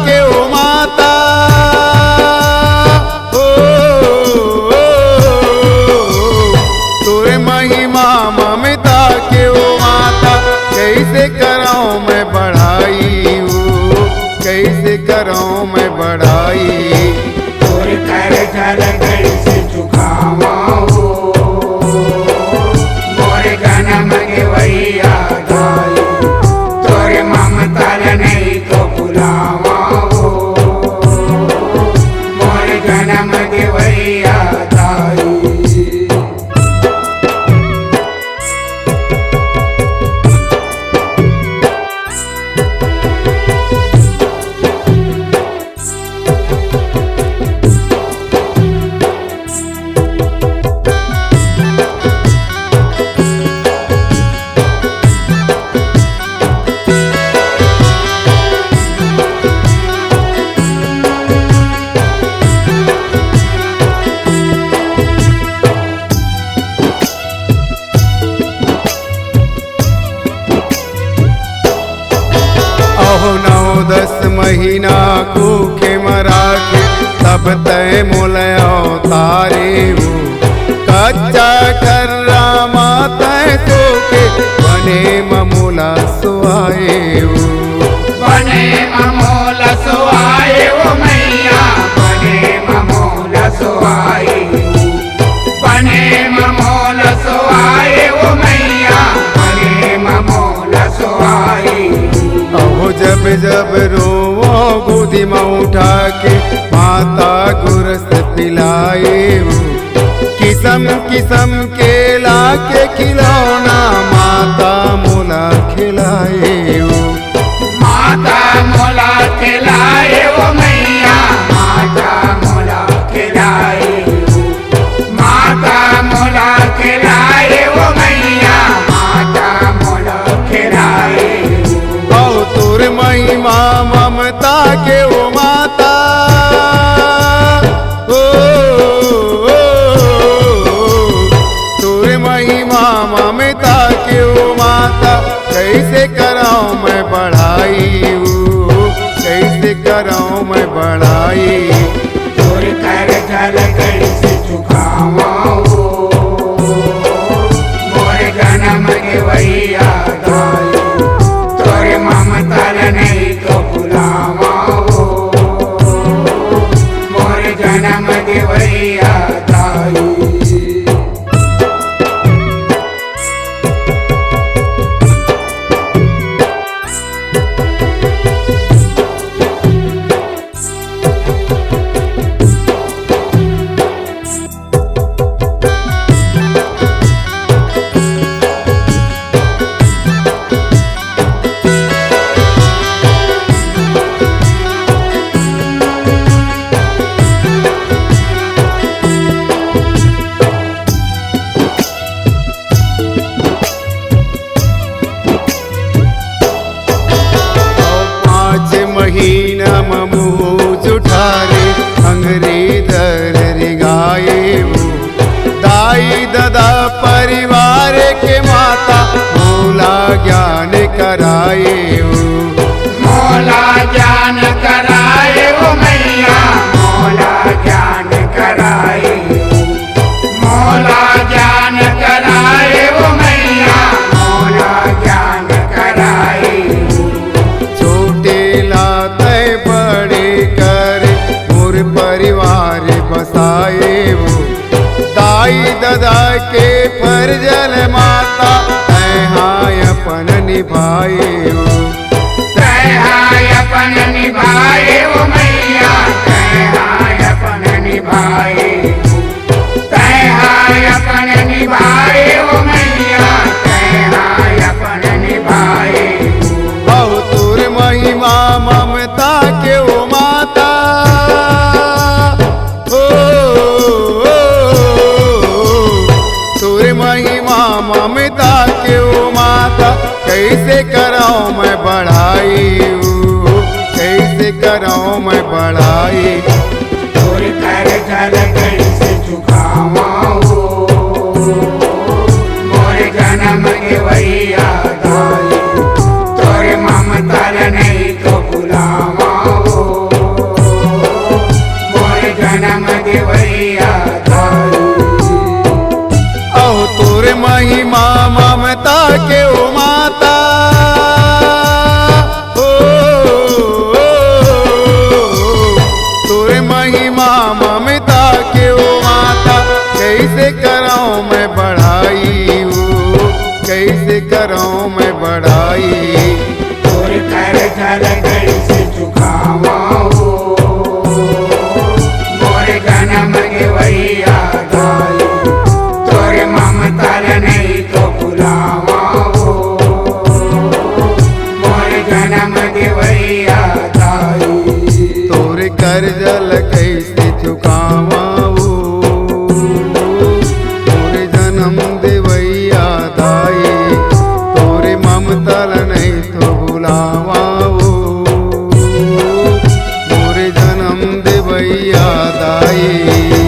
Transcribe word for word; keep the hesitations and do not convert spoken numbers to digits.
के ओ माता, ओ, ओ, ओ, ओ, तोरे महिमा ममता के ओ माता, कइसे करौं मैं बड़ाई ओ, कइसे करौं मैं बड़ाई। तोर करजा ल कइसे चुकावं ओ, मोर जनम देवइया दाई, तोर ममता ल नइ तो भुलावं ओ, मोर जनम देवइया दाई। अहो नौ दस महीना कुखे म राखे, तब तैं मोला अवतारे ओ। कच्चा कर्रा म तैं सोके, बने म मोला सुवाए ओ। बने म मोला सुवाए ओ मैया, बने म मोला सुवाए ओ। बने म मोला सुवाए ओ मैया, बने म मोला सुवाए ओ। अहो जब जब रोवं गोदी म उठा के, माता गोरस पिलाए ओ। किसम किसम के लाके खिलौना, माता मोला खिलाए ओ। माता मोला खिलाए ओ मैया, माता मोला खिलाए ओ। माता मोला खिलाए ओ मैया, माता मोला खिलाए ओ। अहो तोर महिमा ममता के ओ माता, ओ, ओ, ओ, ओ, तोर महिमा ममता के ओ माता, कइसे करौं मैं बड़ाई ओ, कइसे करौं मैं बड़ाई। तोर करजा ल कइसे चुकावं ओ, मोर जनम देवइया दाई, तोर ममता ल नइ तो भुलावं ओ, मोर जनम देवइया दाई। पाँच महीना म मुँह जुठारे, अंगरी धर रिंगाए ओ। दाई ददा परिवार के माता, मोला ज्ञान कराए ओ। मोला ज्ञान कराए ओ मैया, मोला ज्ञान कराए ओ। मोला ज्ञान कराए ओ मैया, मोला ज्ञान कराए ओ। छोटे ला तैं बड़े करे, मोर परिवार बसाए ओ। दाई ददा के फरज ल माता, तैं हा अपन निभाए ओ। तैं हा अपन निभाए ओ मैया, तैं हा अपन निभाए ओ। तैं हा अपन निभाए ओ मैया, तैं हा अपन निभाए ओ। अहो तोर महिमा ममता के ओ माता, ओ, ओ, ओ, ओ, तोर महिमा ममता के ओ माता, कइसे करौं मैं बड़ाई ओ, कइसे करौं मैं बड़ाई। तोर करजा ल कइसे चुकावं ओ, मोर जनम देवइया दाई, तोर ममता ल नइ तो भुलावं ओ, कइसे चुकावा हो, मोर जनम देवइया दाई, तोरे ममता ल नहीं तो भुलावा हो, मोर जनम देवइया दाई। तोरे कर्जा ल कइसे चुकावा हो, तोरे जनम देवइया दाई, तोरे ममता ल नहीं तो भुलावा हो, मोरे जनम देवइया दाई।